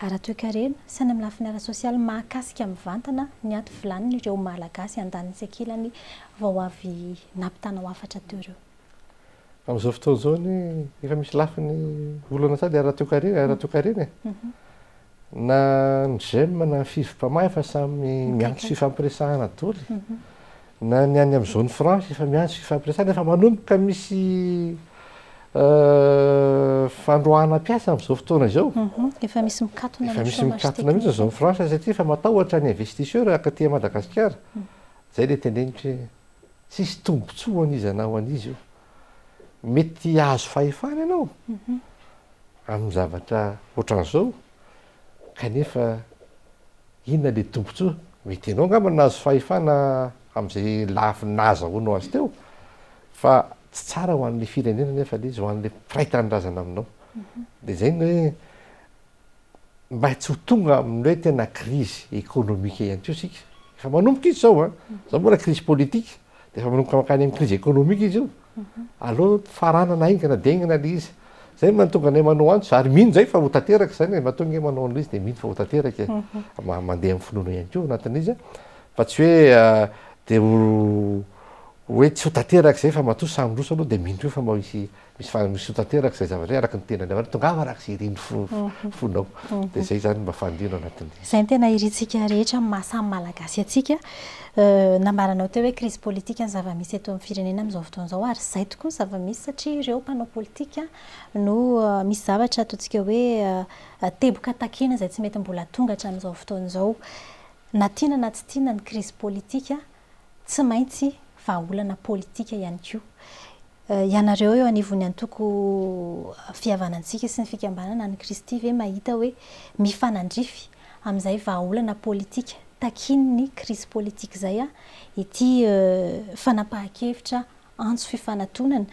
ara-toekarena sy any amin'ny lafiny ara-sosialy mahakasika mivantana ny ato vilanin'ireo Malagasy andaniny sy ankilany vao avy nampitanao hafatra teo ireo? Amin'izao fotoana izao anie efa misy lafiny olana sady ara-toekarena, ara-toekarena e. Na ny Gem na ny Fivmpama efa samy miantso fifampiresahana doly. Na ny any amin'ny zone franche efa miantso fifampiresahana, efa manomboka misy fandroahana mpiasa amin'izao fotoana izao. Efa misy mikatona Efa misy mikatona mihitsy ny zone franche satria efa matahotra ny investisseur akaty Madagasikara. Zay le teneniko hoe tsisy tombotsoa ho an'iza na ho an'iza io. Mety hahazo fahefana ianao. amin'ny zavatra ohatran'izao kanefa inona le tombotsoa? Mety ianao angamba nahazo fahefana amin'izay lafiny nahazahoanao azy teo fa tsy tsara ho an'le firenena nefa le izy, ho an'le mpiray tanindrazana aminao. De zay ny hoe mba tsy ho tonga amin'ny hoe tena crise économique ihany koa isika. Efa manomboka izy zao an, zao mbola crise politique de efa manomboka mankany amin'ny crise économique izy io. Aleo faranana haingana dia haingana le izy. Zay no mahatonga anay manao antso ary mino zay fa ho tanteraka zany e, matoa ange manao an'ilay izy de mino fa ho tanteraka e. Mandeha amin'ny finoana ihany koa ao anatin'izy an, fa tsy hoe de ho hoe tsy ho tanteraka zay fa matoa samy miroso aloha de mino koa fa mba hisy Misy fa misy ho tanteraka izay zavatra izay araka ny tenin'Andriamanitra, tongava araka izay irin'ny fo fonao. Dia izay izany mba faniriana ao anatin'ny. Izay no tena irintsika rehetra amin'ny maha samy Malagasy antsika. Nambaranao teo hoe crise politique ny zava-misy eto amin'ny firenena amin'izao fotoana izao ary izay tokoa ny zava-misy satria ireo mpanao politika no misy zavatra ataontsika hoe teboka takiana izay tsy mety mbola tonga hatramin'izao fotoana izao. Na tiana na tsy tiana ny crise politique tsy maintsy vahaolana politika ihany koa. Ianareo eo anivon'ny antoko Fihavanantsika sy ny Fikambanana an'i Kristy ve mahita hoe mifanandrify amin'izay vahaolana politika takian'ny krizy politika izay ity fanapahan-kevitra antso fifanatonana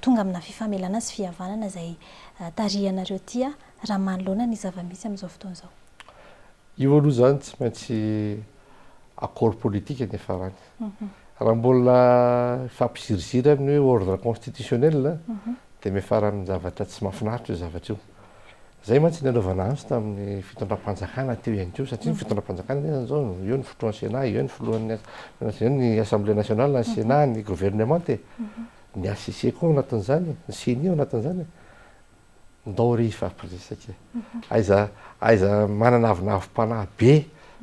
tonga amina fifamelana sy fihavanana izay tarihanareo ity raha manoloana ny zava-misy amin'izao fotoana izao? Io aloha izany tsy maintsy accord politique ny hiafarany. Raha mbola hifampiziriziry amin'ny hoe ordre constitutionnel dia miafara amin'ny zavatra tsy mahafinaritra io zavatra io. Izay mantsy ny nanaovana antso tamin'ny fitondram-panjakana teo ihany koa satria ny fitondram-panjakana anie izany izao eo ny filohan'ny Sénat, eo ny filohan'ny eo ny Assemblée nationale, ny Sénat, ny gouvernement e. Ny HCC koa ao anatin'izany, ny CENI ao anatin'izany e. Ndao re hifampiresaka e. Aiza aiza manana avonavom-panahy be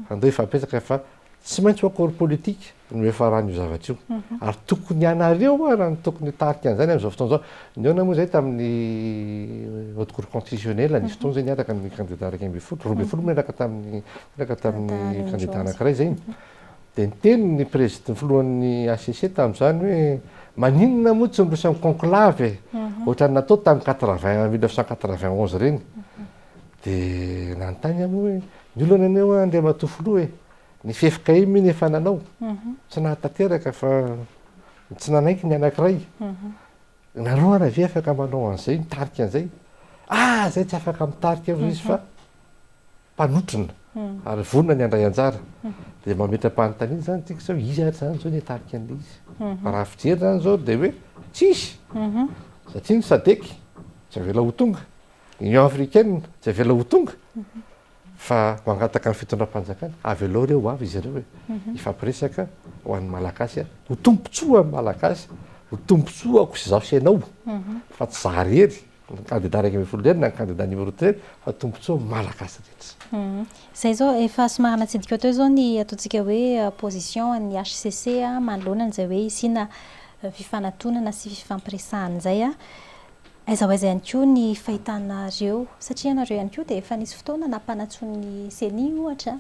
fa ndao hifampiresaka fa tsy maintsy ho accord politique no hiafaran'io zavatra io. Ary tokony ianareo ara no tokony hitarika an'izany amin'izao fotoana izao. Nihaona moa izahay tamin'ny haute cour constitutionnelle nisy fotoana izay niaraka ny candidat 11, 12 moa niaraka tamin'ny niaraka tamin'ny candidat anankiray izay. Dia niteny ny prezid ny filohan'ny HCC tamin'izany hoe maninona moa tsy miroso amin'ny conclave e? Ohatran'ny natao tamin'ny quatre-vingt 1991 ireny. Dia nanontany aho moa hoe ny olana anie hoa Andriamatoa Filoha e, ny ffkm iny efa nanao, tsy nahatanteraka fa tsy nanaiky ny anankiray. Nareo ara ve afaka manao an'izay, mitarika an'izay? Ah, zay tsy afaka mitarika hoy izy fa mpanotrona ary vonona ny handray anjara. Dia mametra-panontaniana izany tsika sao iza ary izany izao ny hitarika an'ilay izy. Fa raha fijery izany izao dia hoe tsisy. Satria ny SADC tsy avela ho tonga, ny Union africaine tsy avela ho tonga. Fa mangataka ny fitondram-panjakana, avelao ireo ho avy izy ireo e, hifampiresaka ho an'ny Malagasy, ho tombontsoa an'ny Malagasy, ho tombontsoako sy izaho sy ianao, fa tsy izaho irery, ny kandida 11 irery na ny kandida numéro irery, fa tombontsoa ny Malagasy rehetra. Izay izao, efa somary natsidika teo izao ny ataontsika hoe position an'ny HCC manoloana an'izay hoe hisiana fifanatonana sy fifampiresahana izay. Aiza ho aiza ihany koa ny fahitanareo, satria ianareo ihany koa dia efa nisy fotoana nampanantsoin'ny ceni ohatra,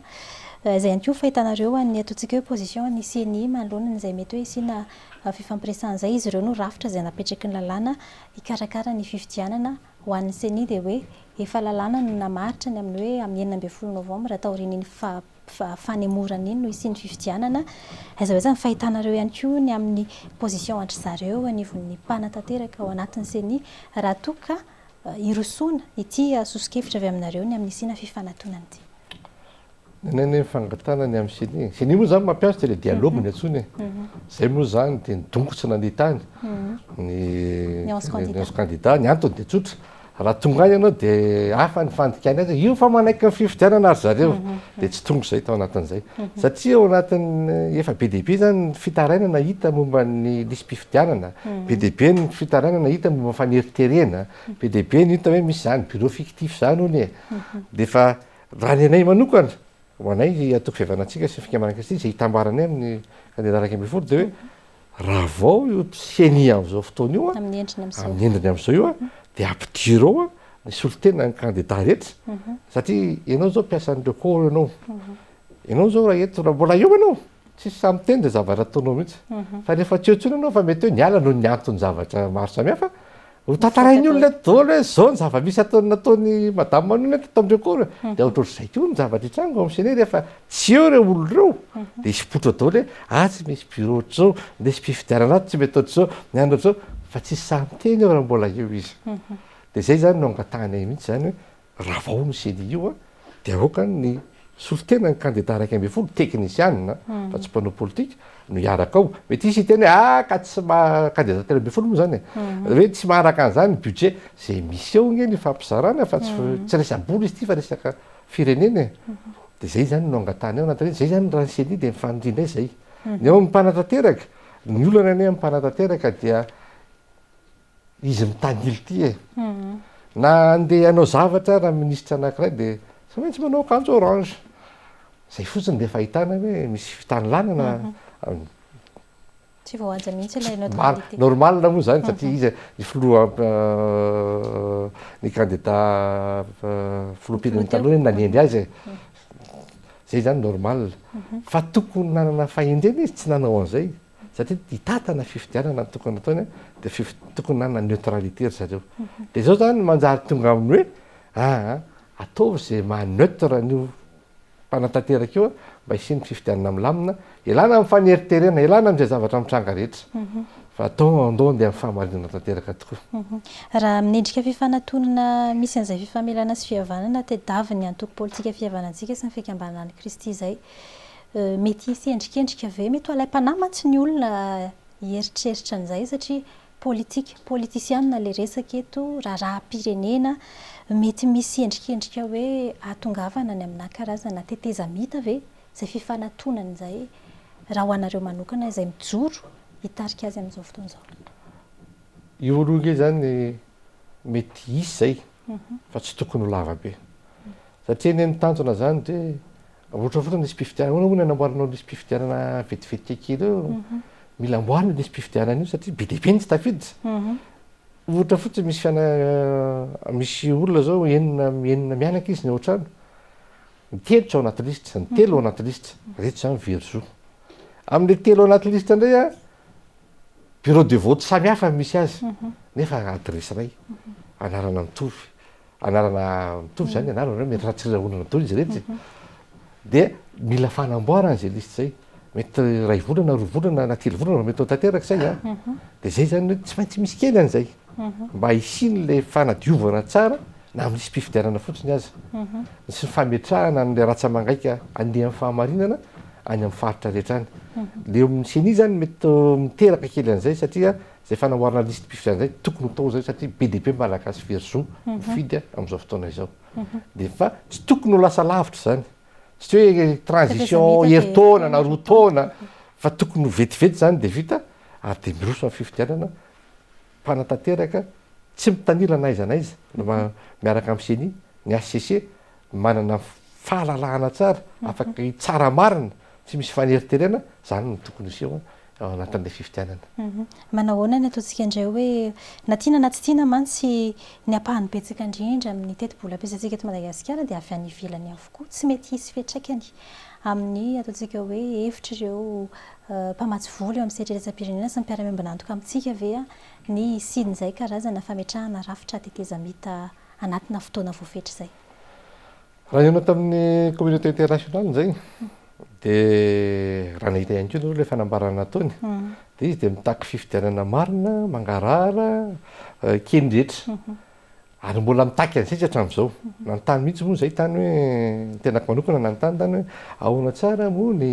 aiza ihany koa ny fahitanareo an'ny ataontsika hoe position an'ny ceni manoloana an'izay mety hoe hisiana fifampiresahana izay, izy ireo no rafitra izay napetraky ny lalàna hikarakara ny fifidianana, ho an'ny ceni dia hoe efa lalàna no namaritra ny amin'ny hoe amin'ny 16 novambra taorian'iny fanemorana iny no hisian'ny fifidianana. Aiza ho aiza ny fahitanareo ihany koa ny amin'ny position an-dry zareo eo anivon'ny mpanatanteraka ao anatin'ny ceni raha toa ka hirosoana ity soso-kevitra avy aminareo ny amin'ny hisiana fifanatonana ity? Ny anay anie ny fangatahana ny amin'ny ceni. Ceni moa izany mampiasa dia ilay dialogue no antsoina e. Izay moa izany dia ny donko tsy nandeha tany. Ny 11 candidats. Ny antony dia tsotra. Raha tonga any ianao dia hafa ny fandikana azy, io fa manaiky ny fifidianana ry zareo, dia tsy tonga izay tao anatin'izay. Satria ao anatin'ny, efa be dia be izany ny fitarainana hita momba ny lisi-pifidianana, be dia be ny fitarainana hita momba ny faneriterena, be dia be ny hita hoe misy izany bureau fictif izany hono e. Dia efa, raha ny anay manokana, ho anay antoko Fihavanantsika sy ny Fikambanan'i Kristy izay hitambaranay amin'ny kandida 11 dia hoe Ravao io ceni amin'izao fotoana io Amin'ny endriny amin'izao. Amin'ny endriny amin'izao io dia ampidiro ao ny solontenan'ny kandida rehetra satria ianao izao mpiasan'ny record ianao. Ianao izao raha eto raha mbola eo ianao tsisy sahy miteny izay zavatra ataonao mihitsy. Fa rehefa tsy eo intsony ianao fa mety hoe niala noho ny anton-javatra maro samihafa, Ho tantarain'ny olona eto daholo hoe zao ny zava-misy ataon'ny nataon'i madame Manoina teto amin'ny record e. Dia ohatrohatr'izay koa ny zavatra hitranga ao amin'ny CENI rehefa tsy eo ireo olona ireo dia hisy poitra daholo hoe atsy misy bureau ohatr'izao, ny lisi-pifidianana ato tsy mety ohatr'izao, ny any ohatr'izao, fa tsisy sahy miteny eo raha mbola eo izy. Dia izay izany no angatahanay mihitsy izany hoe ravao ny CENI io an, dia aoka ny. Solontena ny kandida 11, teknisianina fa tsy mpanao politika, no hiaraka ao. Mety hisy hiteny hoe ah ka tsy ma- kandida 13 moa zany e, hoe tsy maharaka an'izany ny budget. Zay misy eo ange ny ifampizarana fa tsy tsy resa-bola izy ity fa resaka firenena e. De zay zany no angatahana eo anatin'ireny, zay zany raha ny CENI de mifanindrindray zay. Ny eo amin'ny mpanatanteraka, ny olana anie amin'ny mpanatanteraka dia izy mitanila ity e. Na andeha hanao zavatra raha minisitra anankiray dia tsy maintsy manao akanjo orange. Zay fotsiny dia efa ahitana hoe misy fitanilanana. Tsy voahaja mihitsy ilay neutralité. Normal moa zany satria izy ny filoha ny kandida filoham-pirenena taloha anie nanendry azy e. Zay zany normal. Fa tokony nanana fahendrena izy tsy nanao an'izay. Satria hitantana fifidianana no tokony nataony dia fif- tokony nanana neutralité ry zareo. Dia izao zany manjary tonga amin'ny hoe aa ataovy izay maha neutre an'io mpanatanteraka io mba hisian'ny fifidianana milamina, ialana amin'ny faneriterena, ialana amin'izay zavatra mitranga rehetra. Fa atao andao andeha amin'ny fahamarinana tanteraka tokoa. Raha amin'ny endrika fifanatonana misy an'izay fifamelana sy fihavanana tediavin'ny antoko politika Fihavanantsika sy ny Fikambanana an'i Kristy izay, Mety hisy endrikendrika ve? Mety ho alaim-panahy mantsy ny olona hieritreritra an'izay satria politika, politisianina ilay resaka eto, raharaham-pirenena. Mety misy endrikendrika hoe hahatongavana any aminà karazana tetezamita ve izay fifanatonana izay raha ho anareo manokana izay mijoro hitarika azy amin'izao fotoana izao? Io aloha ange izany mety hisy izay fa tsy tokony ho lava be. Satria anie ny tanjona izany dia Ohatra fotsiny lisi-pifidianana, ahoana moa ny anamboaranao lisi-pifidianana vetivetika kely eo? Mila amboarina io lisi-pifidianana io satria be dia be ny tsy tafiditra. Ohatra fotsiny misy fiana misy olona zao enina enina mianaka izy ny ao an-trano, ny telo tsy ao anaty lisitra, ny telo ao anaty lisitra, reto zany very zo. Amin'le telo ao anaty lisitra indray an, bureau de vote samy hafa ny misy azy, nefa adiresy iray, anarana mitovy. Anarana mitovy zany ny anarana hoe mety Ratsirahonana daholo izy rehetra e. Dia mila fanamboarana izay liste izay. Mety iray volana, roa volana na telo volana vao mety ho tanteraka izay an. Dia izay zany hoe tsy maintsy misy kely an'izay. Mba hisian'ilay fanadiovana tsara na amin'ny lisi-pifidianana fotsiny aza. Sy ny fametrahana an'ilay ratsa-mangaika handeha amin'ny fahamarinana any amin'ny faritra rehetra any. Ilay eo amin'ny ceni zany mety miteraka kely an'izay satria Izay fanamboarana lisi-pifidianana izay tokony ho tao izay satria be dia be ny Malagasy very zo mifidy amin'izao fotoana izao. Dia fa tsy tokony ho lasa lavitra izany. Tsy hoe transition herintaona na roa taona fa tokony ho vetivety izany dia vita ary dia miroso amin'ny fifidianana mpanatanteraka tsy mitanila na aiza na aiza miaraka amin'ny ceni, ny HCC manana fahalalahana tsara, afaka hitsara marina, tsy misy faneriterena, izany no tokony hiseho ao anatin'ilay fifidianana. Manahoana ny ataontsika indray hoe, na tiana na tsy tiana mantsy, ny ampahany betsaka indrindra amin'ny tetibola ampiasaintsika eto Madagasikara dia avy any ivelany avokoa. Tsy mety hisy fiantraikany amin'ny ataontsika hoe hevitr'ireo mpamatsy vola eo amin'ny sehatra iraisam-pirenena sy ny mpiara-miombon'antoka amintsika ve ny hisian'izay karazana fametrahana rafitra tetezamita anatina fotoana voafetra izay? Raha nihaona tamin'ny communauté internationale izay dia raha nahita ihany koa nareo ilay fanambarana nataony dia izy dia mitaky fifidianana marina, mangarahara, eken'ny rehetra. Ary mbola mitaky an'izay izy hatramin'izao. Nanontany mihitsy moa izay tany hoe, ny tenako manokana nanontany tany hoe ahoana tsara moa ny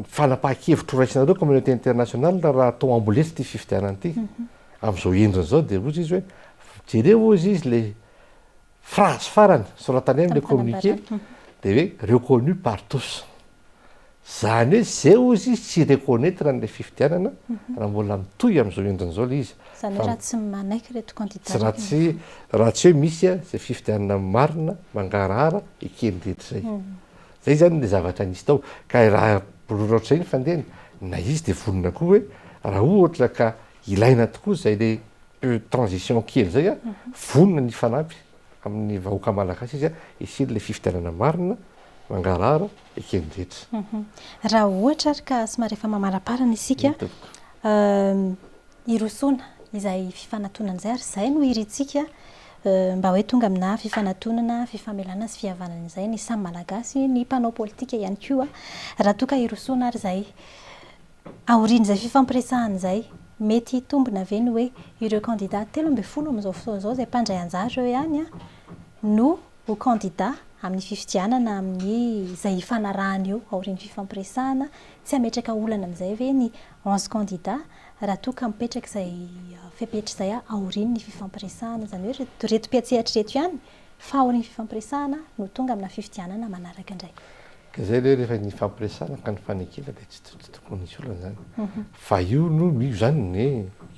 fanapahan-kevitra ho raisinareo communauté internationale raha atao amboletra ity fifidianana ity amin'izao endriny izao dia hoy izy hoe jereo hoy izy le phrase farany soratany amin'ilay communiqué dia hoe reconnu par tous zany hoe zay hoy izy tsy reconnaître an'ilay fifidianana raha mbola mitohy amin'izao endriny izao ilay izy Izany hoe raha tsy manaiky ireto candidat ireto raha tsy raha tsy hoe misy izay fifidianana marina mangarahara eken'ny rehetra izay Zay zany le zavatra nisy tao. Ka raha ohatr'izay ny fandehany, na izy de vonona koa hoe raha ohatra ka ilaina tokoa zay le transition kely zay a, vonona ny hifanampy amin'ny vahoaka malagasy izy a, hisian'le fifidianana marina, mangarahara, eken'ny rehetra. Raha ohatra ary ka somary efa mamaraparana isika, Hirosoana izay fifanatonana izay ary izay no irintsika mba hoe tonga aminà fifanatonana, fifamelana sy fihavanana izay ny samy Malagasy, ny mpanao politika ihany koa. Raha toa ka hirosoana ary izay, aorian'izay fifampiresahana izay, mety hitombina ve ny hoe ireo kandida 13 amin'izao fotoana izao izay mpandray anjara eo ihany no. ho kandida amin'ny fifidianana amin'ny izay hifanarahana eo aorian'ny fifampiresahana, tsy hametraka olana amin'izay ve ny 11 candidats raha toa ka mipetraka izay fepetra izay aorian'ny fifampiresahana? Izany hoe ireto mpiantsehatra ireto ihany fa aorian'ny fifampiresahana no tonga amina fifidianana manaraka indray. Ka izay aloha rehefa nifampiresahana ka nifanekena dia tsy tokony hisy olana izany. Fa io no, io izany ny,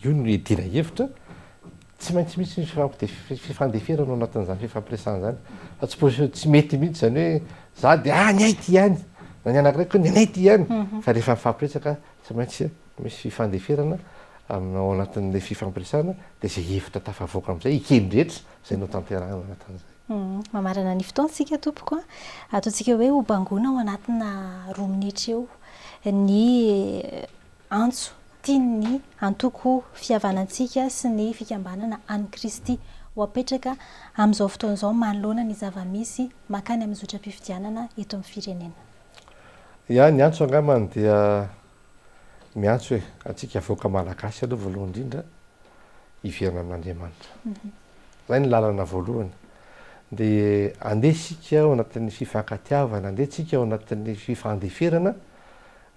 io no iadiana hevitra Tsy maintsy misy ny fifandeferana ao anatin'izany fifampiresahana izany fa tsy possible, tsy mety mihitsy izany hoe za dia ah ny ahy ity ihany na ny anankiray koa ny anay ity ihany fa rehefa mifampiresaka tsy maintsy misy fifandeferana ao anatin'ilay fifampiresahana dia izay hevitra tafavoaka amin'izay eken'ny rehetra izay no tanterahina ao anatin'izay. Mamarana ny fotoana isika tompoko a. Ataontsika hoe ho bangoina ao anatina roa minitra eo ny antso tian'ny antoko Fihavanantsika sy ny fikambanana an'i Kristy ho apetraka amin'izao fotoana izao manoloana ny zava-misy mankany amin'ny zotram-pifidianana eto amin'ny firenena. Ya, ny antso angambany dia miantso e, antsika vahoaka malagasy aloha voalohany indrindra hiverina amin'Andriamanitra. Izay ny lalana voalohany. Dia andeha isika ao anatin'ny fifankatiavana, andeha tsika ao anatin'ny fifandeferana,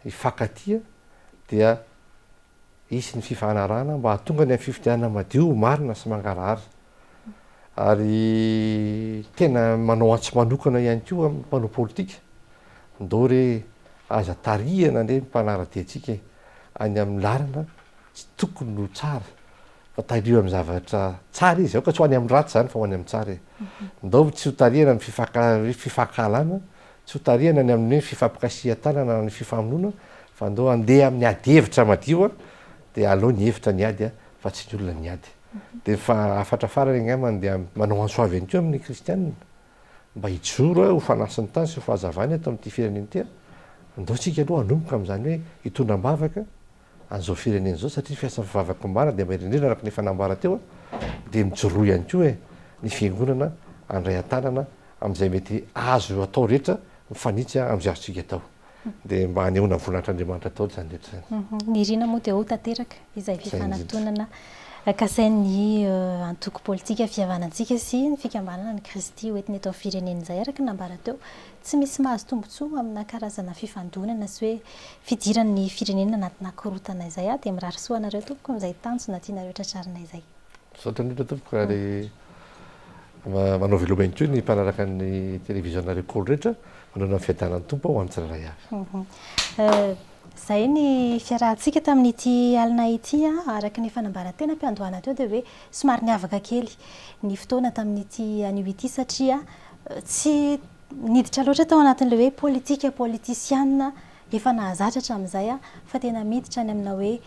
hifankatia dia hisy ny fifanarahana mba hahatonga ny amin'ny fifidianana madio, marina sy mangarahara. Ary tena manao antso manokana ihany koa amin'ny mpanao politika, ndao re aza tarihana anie ny mpanara-dia antsika e, any amin'ny lalana tsy tokony ho tsara fa tariho amin'ny zavatra tsara izy, aoka tsy ho any amin'ny ratsy izany fa ho any amin'ny tsara e. Ndao tsy ho tarihana amin'ny fifaka- fifankahalana, Tsy ho tarihana ny amin'ny hoe fifampikasihan-tanana na ny fifamonoana fa andao handeha amin'ny ady hevitra madio dia aleo ny hevitra ny ady fa tsy ny olona ny ady. Dia ny hafatra farany angambany dia manao antso avo ihany koa amin'ny kristianina mba hijoro ho fanasin'ny tany sy ho fahazavana eto amin'ity firenena ity. Andao isika aloha hanomboka amin'izany hoe hitondra am-bavaka an'izao firenena izao satria ny fiasan'ny fivavaka ombana dia mahery indrindra araka ny efa nambara teo dia mijoroa ihany koa e ny fiangonana handray an-tanana amin'izay mety azo atao rehetra mifanitsy amin'izay azontsika atao dia mba hanehoana voninahitr'Andriamanitra daholo izany rehetra izany. Ny irina moa dia ho tanteraka izay fifanatonana kasain'ny antoko politika Fihavanantsika sy ny fikambanana ny Kristy hoentina eto amin'ny firenena izay araka ny nambara teo. Tsy misy mahazo tombontsoa amina karazana fifandonana sy hoe fidiran'ny firenena anatina korontana izay aho dia mirary soa anareo tompoko amin'izay tanjona tianareo tratrarina izay. Misaotra indrindra tompoko ary manao veloma ihany koa ny mpanaraka ny televiziona Record rehetra manoloana ny fiadanan'ny Tompo ho an'ny tsirairay avy. Izay ny fiarahantsika tamin'ity alina ity. Araka ny efa nambara teny am-piandohana teo dia hoe somary niavaka kely ny fotoana tamin'ity anio ity satria tsy niditra loatra tao anatin'ilay hoe politika politisiana efa nahazatra hatramin'izay fa tena miditra any amina hoe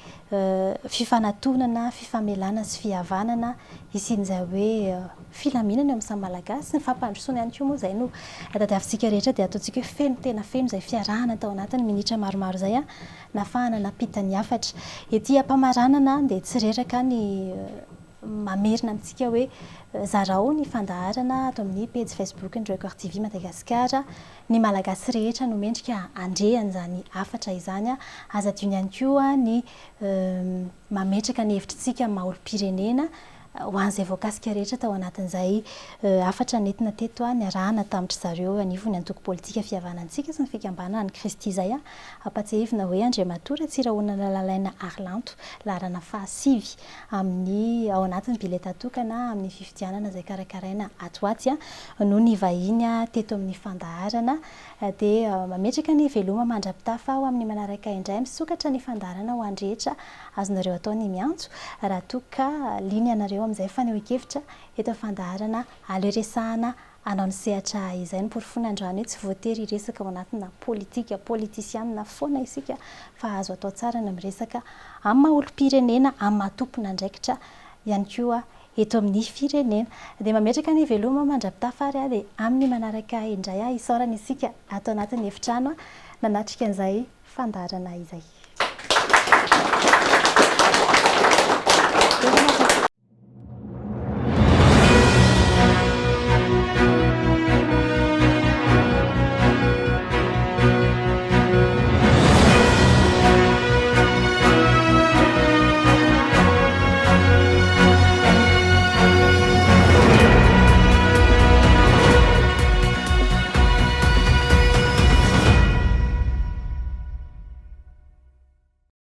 fifanatonana, fifamelana sy fihavanana, hisian'izay hoe filaminana eo amin'ny samy Malagasy, ny fampandrosoana ihany koa moa izay no tadiavintsika rehetra dia ataontsika hoe feno tena feno izay fiarahana tao anatin'ny minitra maromaro izay nafahana nampita ny hafatra. Ety am-pamaranana dia tsy reraka ny mamerina amintsika hoe zarao ny fandaharana ato amin'ny pejy Facebook ny Record TV Madagascar. Ny Malagasy rehetra no mendrika handre an'izany hafatra izany. Aza adino ihany koa ny mametraka ny hevitritsika amin'ny maha olom-pirenena ho an'izay voakasika rehetra tao anatin'izay hafatra nentina teto niarahana tamin-dry zareo anivon'ny antoko politika Fihavanantsika sy ny fikambanana an'i Kristy izay. Ampatsiahivina hoe Andriamatoa Ratsirahonana Lalaina Harilanto, laharana fahasivy amin'ny ao anatin'ny bileta tokana amin'ny fifidianana izay karakaraina ato ho atsy no nivahiny teto amin'ny fandaharana dia mametraka ny veloma mandra-pitafa ho amin'ny manaraka indray misokatra ny fandaharana ho an'ny rehetra azonareo atao ny miantso raha toa ka liana ianareo amin'izay fanehoan-kevitra eto amin'ny fandaharana aleo resahana Hanao ny sehatra izay no porofoina androany hoe tsy voatery hiresaka ao anatina politika, politisianina, foana isika fa azo atao tsara ny miresaka amin'ny maha olom-pirenena, amin'ny maha tompon'andraikitra ihany koa eto amin'ny firenena. Dia mametraka ny veloma mandra-pitafa ary aho dia amin'ny manaraka indray aho isaorana isika ato anatin'ny efitrano nanatrika an'izay fandaharana izay.